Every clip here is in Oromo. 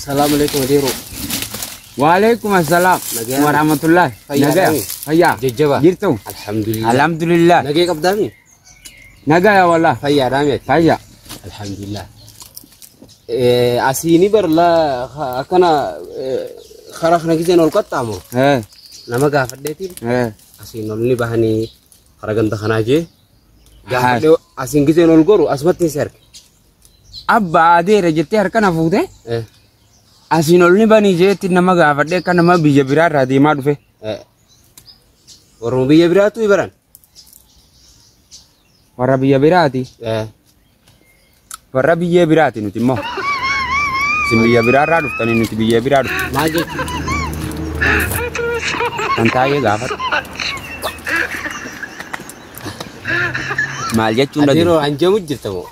Assalamu alaikum adeero. Waalaikum assalam. Nagaya. Warahmatullahi. Fayyaa Nagaya. dhaami? Fayyaa. Jajjaba. Jirtu? Alhamdulillah. Alhamdulillah. Nagee qabdaami? Nagaya wallah. Fayyaa dhaami ati? Fayyaa. Alhamdulillah. Asiini bar la akkana karaa kana giseen ol qaxxaamuru nama gaafadheetiin asiin ol ni bahanii karaa ganda kanaa jee gaafadhee asiin giseen ol goru asumatti hin si arge. Abbaa adeera jettee harka na fuute? Asiin ol ni banii jeetti nama gaafadhee akka nama biyya biraa irraa deemaa dhufe. Warruma biyya biraatu baran. Warra biyya biraati. Warra biyya biraati nuti immoo. Isin biyya biraa irraa dhuftanii nuti biyya biraa dhufne. Maal jechuudha? Kan taa'ee gaafadhu. Maal jechuun dhagee? Adeeroo hanjamu jirta moo?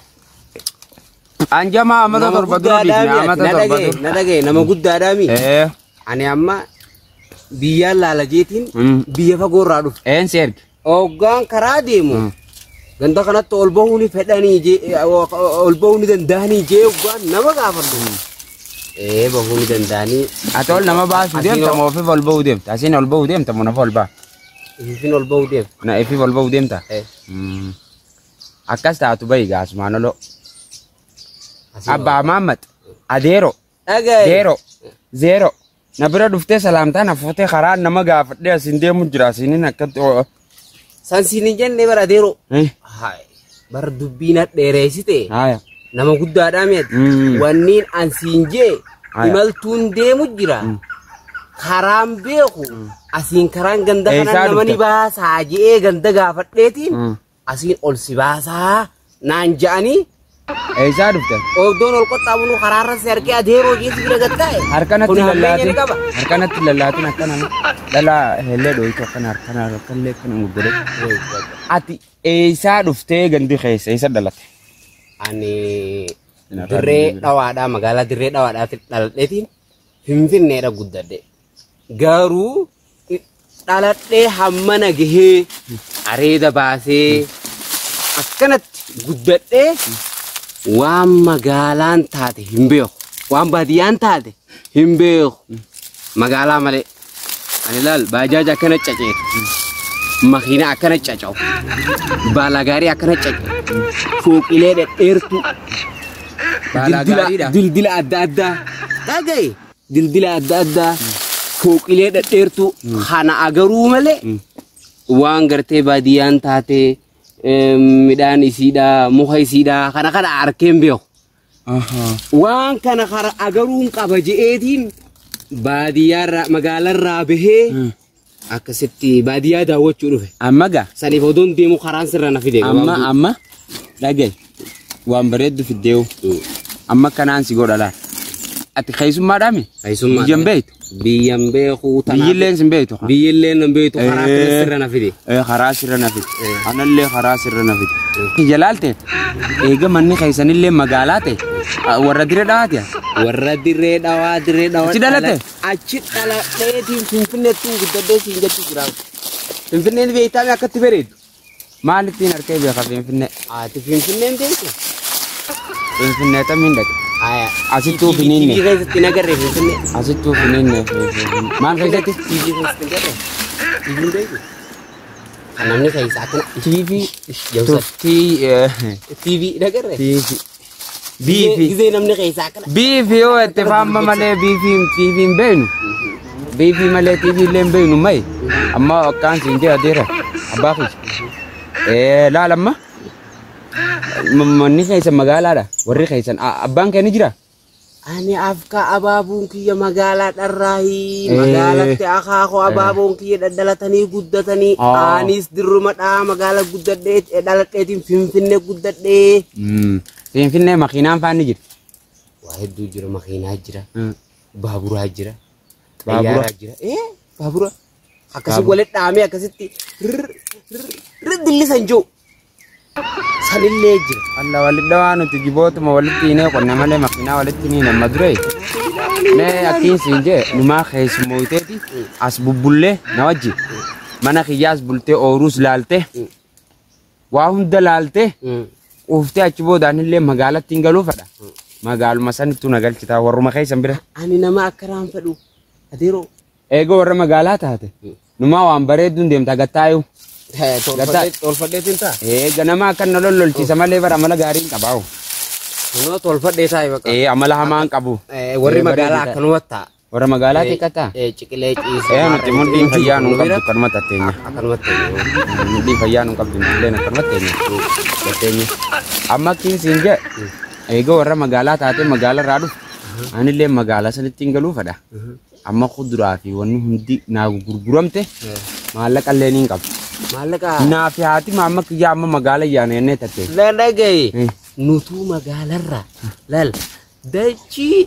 Anjamaa amata Nama 7 dura guddaadhaa dhiifne mi ati? amata Na 7 dhagaye, dura. na dhagaye, nama guddaadhaa mi? Ani amma biyyaan laala jeetiin biyya fagoo irraa dhufe. Een si erge? Hoggaan karaa deemu ganda kanatti ol bahuu ni fedhanii jee ol bahuu ni danda'anii jee hoggaan nama gaafadhu. Bahuu ni danda'anii. Ati ol nama baasuu Asiin deemta moo ofiif ol bahuu deemta? Asiin ol bahuu deemta moo nafa ol ba'a? Ifin ol bahuu deemta. Na ifiif ol bahuu deemta? Akkas taatu bahi gaasumaan oloo. Asiin ol- Abbaa Maammat, Adeero, Dhagaye. Deero, Zeero. Na bira dhuftee salaamtaa na fuutee karaa nama gaafadhee asiin deemu jira asiinin akkatti. San siin hin jenne bara adeeroo. Haay. Bara dubbii na dheereessite. Haaya. Nama guddaadhaa mi ati? Wanniin an siin jee Haaya. imaltuun deemu jira. Karaan beeku asiin karaan ganda kana Eessaa nama ni dhufte? baasaa je'ee ganda gaafadheetiin asiin ol si baasaa naan ja'anii Eessaa dhufte? oobdoon ol qaxxaamuru karaarra si harkee adeeroo jeesi bira gattaa'e. Harkanatti Kun hammeenya lallaatin. ni qaba. Harkanatti lallaatin akkana dhalaa hellee dho'itu akkana harkana harkallee akkana gurgure. Ati eessaa dhuftee gandi keessa eessa dhalatte? Ani dirree dhawaadhaa magaalaa dirree dhawaadhaatti dhaladheetiin Finfinneedha guddadhe. Garuu dhaladhee hammana gahee areeda baasee akkanatti guddadhee waan magaalaan taate hin beeku. Waan baadiyyaan taate hin beeku. Magaalaa malee. Ani laal baajaaja akkana caceetu. Makiinaa akkana caca'u. Baalagaarii akkana caca'u. Fooqilee dhedheertuu. Baalaagaariidha. Dildila adda addaa. Dhagaye. Dildila adda addaa. Fooqilee dhedheertuu. Kana agaruu malee waan gartee baadiyyaan taate midhaan isiidhaa muka isiidhaa kana kana arkeen beeku. Waan kana kara agaruun qaba je'eetiin baadiyyaarraa magaalarraa bahee akkasitti baadiyyaa daawwachuu dhufe. Amma gaa. Saniif odoon deemu karaan sirra na fide. Amma amma dhagaye waan bareeddu fiddeewu. Amma kanaan si godha laal. Ati keessummaadhaa mi? Keessummaa. Biyyan beektu? Biyyan beeku tanaaf. Biyyilleen sin beektu? Biyyilleen hin beektu karaa sirra na fide. Karaa sirra na fide. Anallee karaa sirra na fide. Jalaalte eega manni keessanillee magaalaa ta'e warra dirree dhawaati. Warra dirree dhawaa dirree dhawaa. Achi dhalate? Achi dhaladheetiin Finfinneettiin guddadhee siin jechuu jira. Finfinneen beektaa akkatti bareedu. Maalittiin harkee beeka Finfinnee? Ati Finfinneen beektu? Finfinnee tamiin dhaqe? Haya. Asittuu finiinne. TV keessatti hin agarree Finfinnee. Asittuu finiinne. Maal keessatti? TV keessatti hin agarree. TV hin beektu? Kan namni keessa akkana. TV Jawsat. tuftii TV hin agarree. TV. Biifi. Gizee namni keessa akkana. Biifi yoo itti faamma malee biifi TV hin beeknu. Biifi malee TV illee hin beeknu mayi. Amma akkaan siin jee adeera. Abbaa kiyya. Laal amma. Manni keessan magaalaadha. Warri keessan abbaan kee ni jira? Ani afka abaabuun kiyya magaalaa dharraahi magaalatti akaakoo abaaboon kiyya dhadhalatanii guddatanii anis dirruma dhaa magaala guddadhee dhaladheetiin Finfinnee guddadhee. Finfinnee makiinaan faan ni jirti. Waa hedduu jira makiinaa jira baaburaa jira Baabura. xayyaaraa jira baabura akkasi walitti dhahamee akkasitti dillisan jiru sanillee jira. Alla walitti dhawaa nuti jibootuma walitti hinee qonna malee makiinaa walitti ni nama dure. Mee akkiin siin jee numaa keessummoyteeti as bubbullee na wajji mana kiyyaas bultee ooruus laaltee waa hunda laaltee quuftee achi boodaan illee magaalatti hin galuu fedha. Magaaluma sanittuu na galchitaa warruma keessan bira. Ani nama akkanaan fedhu. Adeeroo. Eegoo warra magaalaa taate. Numaa waan bareedduun deemta gattaayu. Tolfadheetiin ta'a. Ee ganama akkan na lollolchiisa malee bara amala gaarii hin qabaawu. Kunoo tolfadhee taa'e bakka. Ee amala hamaa hin qabu. Warri magaalaa akkanumatti ta'a. Warra magaalaa xiqqataa. Ciqilee ciisa. Ee nuti mudhiin fayyaa nuun qabdu akkanuma tatteenya. Akkanumatti. Mudhiin fayyaa nuun qabdu illee akkanuma teenya. Amma akkiin siin jedhe eegoo warra magaalaa taate magaalaa irraa dhufu. Anillee magaalaa sanitti hin galuu fedha. Amma kuduraa fi wanni hundi naa gurguramte maallaqa illee ni qabu. Maallaqa. Naa fi haati maamma kiyyaa amma magaala yaana jennee tatte. Dhagaye nutuu magaalarra laal dachii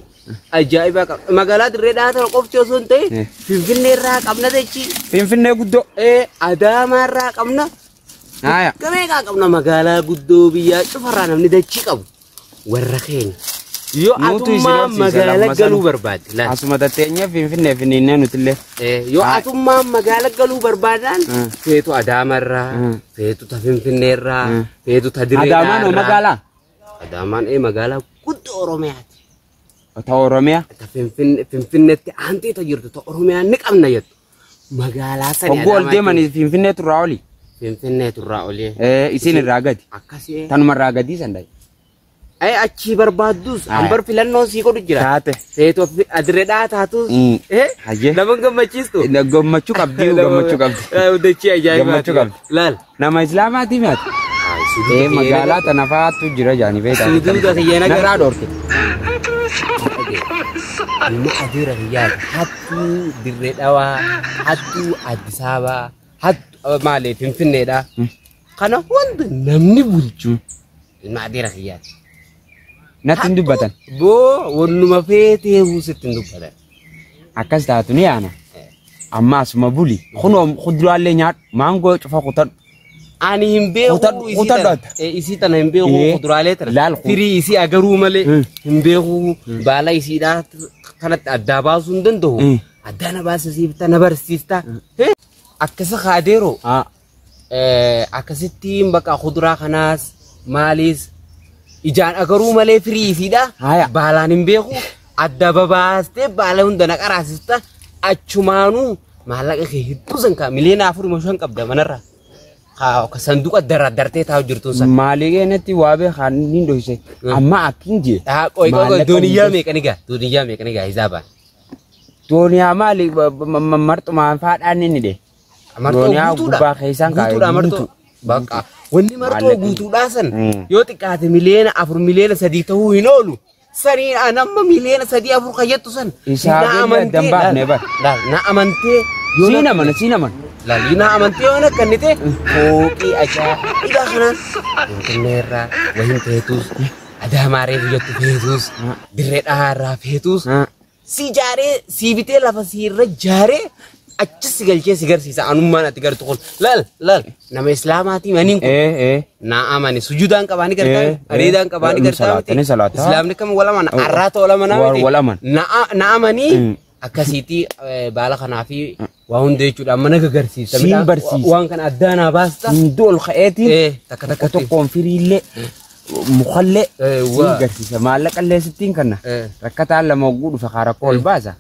ajaa'ibaa qaba. Magaalaa dirree dhahaa qofti osoo hin ta'in Finfinnee irraa qabna dachii. Finfinnee guddoo. Adaamaa irraa qabna. Haaya. Gameeqaa qabna magaalaa guddoo biyyaa cufarraa namni dachii qabu. Warra keenya. Yoo atummaa magaala galuu barbaadde. Asuma tatteenyee Finfinnee finfinnee nutillee. Yoo atummaa magaala galuu barbaadaan feetu Adaamarraa, feetu ta Finfinneerraa, feetu ta Dirree Adaamaan hoo magaalaa? Adaamaan magaalaa guddoo Oromiyaati. Ta Oromiyaa? Ta Finfinneetti aantee ta jirtu ta Oromiyaa ni qabna jettu. Magaalaa sani Hogguu ol deemanii Finfinnee turraa oli? Finfinnee turraa oli. Isin irraa gadi? Akkasii. Tanuma irraa gadii san dhayi. Achi barbaadus ambar filannoon sii godhu jira. Taate. Feetu adirreedhaa taatus. Hayyee. Nama gammachiistu. Gammachuu qabdi gammachuu qabdi. Dachii ajaa'ibaa. Gammachuu qabdi. Laal. Nama Islaamaati mi'aati. Magaalaa tana fa'aatu jira jaanii beektaa. Suuduuda kiyyee Narraa dhoorte. Ilma adeera kiyyaati. Hattuu dirree dhawaa, hattuu Addis Ababaa, hattuu maali Finfinneedha. Kana hunda namni bulchu ilma adeera kiyyaati. Natti hin dubbatan. Boo wannuma feetee sitti hin dubbatan. Akkas taatu ni yaana. Amma asuma buli. Kunoo kuduraalee nyaadhu. Maangoo cufa kutadhu. Ani hin beeku isii tana hin beeku kuduraalee tana. Firii isii agaruu malee hin beeku baala isiidhaa kanatti addaa baasuu hin danda'u. Addaa na baasisiifta na barsiifta. Akkasa kaadeeroo. Akkasitti bakka kuduraa kanaas maaliis ijaan agaruu malee firii isiidha. Baalaan hin beeku. Adda babaastee baala hunda na qaraasista. Achumaanuu maallaqa kee hedduu san kaa miliyoona 4 qabda manarraa. Ka sanduuqa dardartee taa'u jirtu san. Maalii keenyatti waa beekan ni dhohise. Amma akkin jee. Dooniyyaa meeqa ni gaa? Dooniyyaa meeqa ni gaa hisaabaan? Dooniyaa maali marxumaan faadhaan inni dhe. Marxoo guutuudha. Gubbaa keessaan kaa'e. Guutuudha marxoo. Bakka wanni marxoo guutuudhaa san yoo xiqqaate miliyoona 4 miliyoona 3 ta'uu hin oolu. Sanii an amma miliyoona 3 4 kayyattu san. Isaa addan baafne bar. Na amantee. Siin amana siin amana. Laal na amantee waan akka inni ta'e fooqii ajaa'ibaa kanaan Finfinneerraa wayin feetus Adaamaa reefu jettu feetus dirree dhahaarraa feetus si jaaree si bitee lafa si irra jaaree achi si galchee si garsiisa anummaan ati gartu kun laal laal nama Islaamaatii maniin kun na amane sujuudaan qabaani gartaa areedaan qabaani gartaa miti Islaamni kam wal amana arraata wal amanaa miti na amanii akkasiitii baala kanaa fi waa hunda jechuudha amma na gagarsiisa Siin barsiisa. waan kana addaa naa baasta Hunduu ol ka'eetiin takka tokko takka tokkoon firiillee mukallee siin garsiisa maallaqallee sittiin kanna rakkataan lama hogguu dhufe kaa rakkoo ol baasa.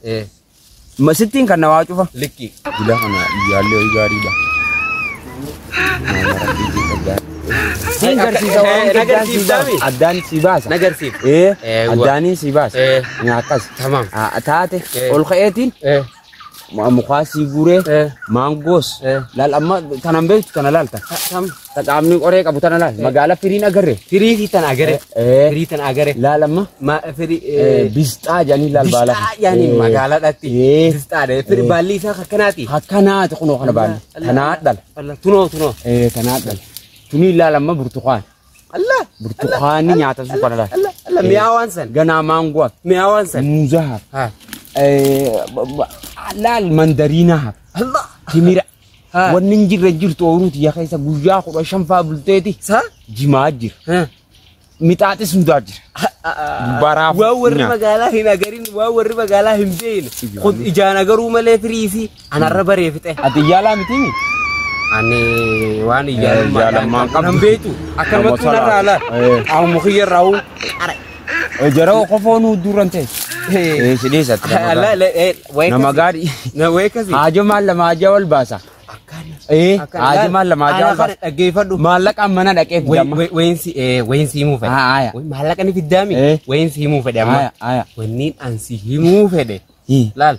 Sittiin kanna waa cufa. Likki. Jila kana iyyaallee ho'i gaariidha. Siin garsiisa waan Na garsiiftaa mi? addaan si baasa. Na garsiifta. Addaaniin si baasa. Akkas. Tamam. Taate ol ka'eetiin mukaa sii guuree maangoos laal amma tanan beektu tana laalta. Ta qaamni qoree qabu tana laal magaala firiin agarre. Firii fi tana agare. Firii tana agare. Laal amma Ma firii bisxaa jedhanii laal baala. Bisxaa yaani magaalaadhaatti. Bisxaadha. Firii baalli isaa akkanaati. Akkanaati kunoo kana baalli. Tanaa dhala. Tunoo tunoo. Tanaa dhala. Tunii laal amma burtukaan. Allah. Burtukaanni nyaata sun kana laal. Allah Allah mi'aawaan san. Ganaa maangoo hafe. Mi'aawaan san. Muuza hafe. Laal mandariina hafe. Allah. Timira. Wanni hin jirre jirtu ooyiruuti yaa keessa guyyaa 15 faa bulteeti. Sa? Jimaa jira. Mixaaxis hundaa jira. Baraaf. Waan warri magaalaa hin agarin waan warri magaalaa hin beekne. Ijaan agaruu malee firii fi anarra baree fixe. Ati yaalaa miti? Ani waan ijaalammaan qabdu. Nan beektu. Akkanumatti narraa laal. Amma kiyya irraa qara. Jara qofoo nu duran ta'e. Si dhiisatti nama gaarii. Na weekasi. Haajoo maal lama haajaa wal baasa. Haajoo maal lama haajaa wal baasa. Dhaggeeffadhu. Maallaqaan mana dhaqee fidamma. Weensi himuu fedhe. Haaya. Maallaqa ni fiddaami. Weensi himuu fedhe amma. Haaya. Wanniin ansi himuu fedhe. Laal.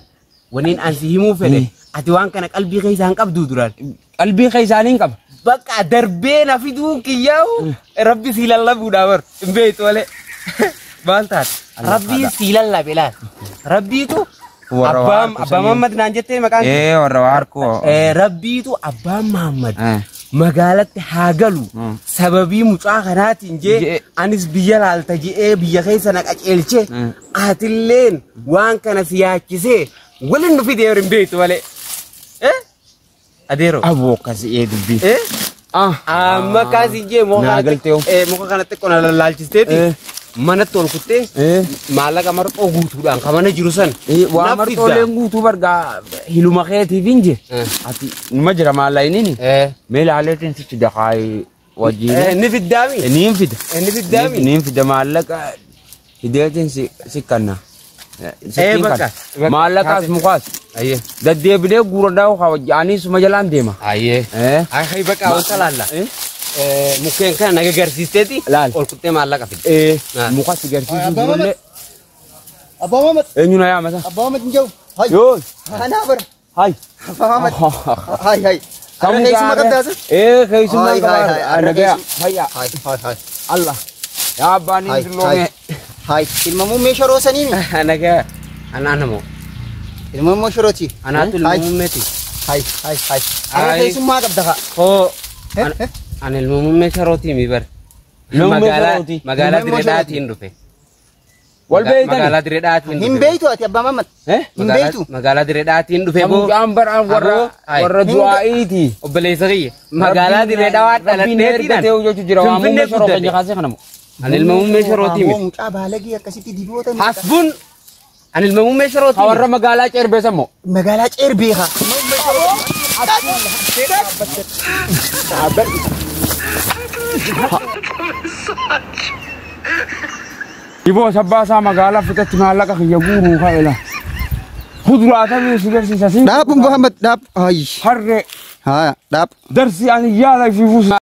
Wanniin ansi himuu fedhe. Ati waan kana qalbii keessaa hin qabdu duraan. Qalbii keessaa hin qaba. Bakka darbee na fiduun kiyyaa'u rabbi si lallabuudha bar. Hin beektu malee. Maal taate? Rabbii si lallabe laal. Rabbiitu abbaa Mahammad naan jettee maqaan kee? Warra waa harkoo. Rabbiitu abbaan Mahammad magaalatti haa galu sababii mucaa kanaatiin jee anis biyya laalta je'ee biyya keessa na qaceelchee atilleen waan kana si yaachisee waliin nu fidee hin beektu malee. Adeero. Aboo akkasii dubbii. Amma kaasii jee muka kanatti qonna lallaalchisteeti. Manatti ol kuttee maallaqa marxoo guutuudhaan kan mana jiru san. Waa marxooleen guutuu bargaa hiluma keetiif hin jee. Ati numa jira maallaqni. Mee laaleetiin sitti daqaayee wajjin. Ni fiddaami. Ni fida. Ni fiddaami. Ni fida maallaqa fideetiin si kanna. Bakka. Maallaqaas mukaas. Deddeebilee guuradhaa anis suma jalaan deema. Ayyee. Ayi bakka wanta laalla. Mukkeen kana naga garsiisteeti ol kuttee maallaqa fide. Muka si garsiisuu jirullee. Abbaa Mahammad. Eenyu na yaamata? Abbaa Mahammad hin jiru. Hai. Yoo. Anaa bara. Hai. Abbaa Mahammad. Hai hai. Arra keessummaa qabdaasa? Keessummaa qabaa. Nagaya. Fayyaa. Hai hai hai. Allah. Yaa abbaan hin dulloome. Hai. Ilma muummee shoroo saniimi. Nagaya. Anaa namoo. Ilma muummee shorooti. Anaatu ilma muummeeti. Hai hai hai. Arra keessummaa qabda kaa. Hoo. Ani ilma muummee sharootii mi bar. Magaalaa Direedhaatiin dhufe. Wal beeytani? Magaalaa Direedhaatiin dhufe. Hin beeytu ati abbaa Mahammad. Hin beeytu. Magaalaa Direedhaatiin dhufe boo. Mucaan baraan warra du'aa'iiti. Obboleessa kiyya. Magaalaa Direedhaa dhaladheetiin. Jira waa muummee sharoo kan jakaasee kana moo. Ani ilma muummee sharootii mi. Mucaa baalagee akkasitti diboota. Hasbuun. Ani ilma muummee sharootii mi. Warra magaalaa Ceerbeessa moo. Magaalaa Ceerbee haa. Iboo sabbaasaa magaalaa fixatti maallaqa kiyya guuruu ka'ela. Kuduraa tamii si garsiisa si. Dhaab Muhammad dhaab. Ayi. Harree. Haa dhaab. Darsi ani yaala fi fuusa.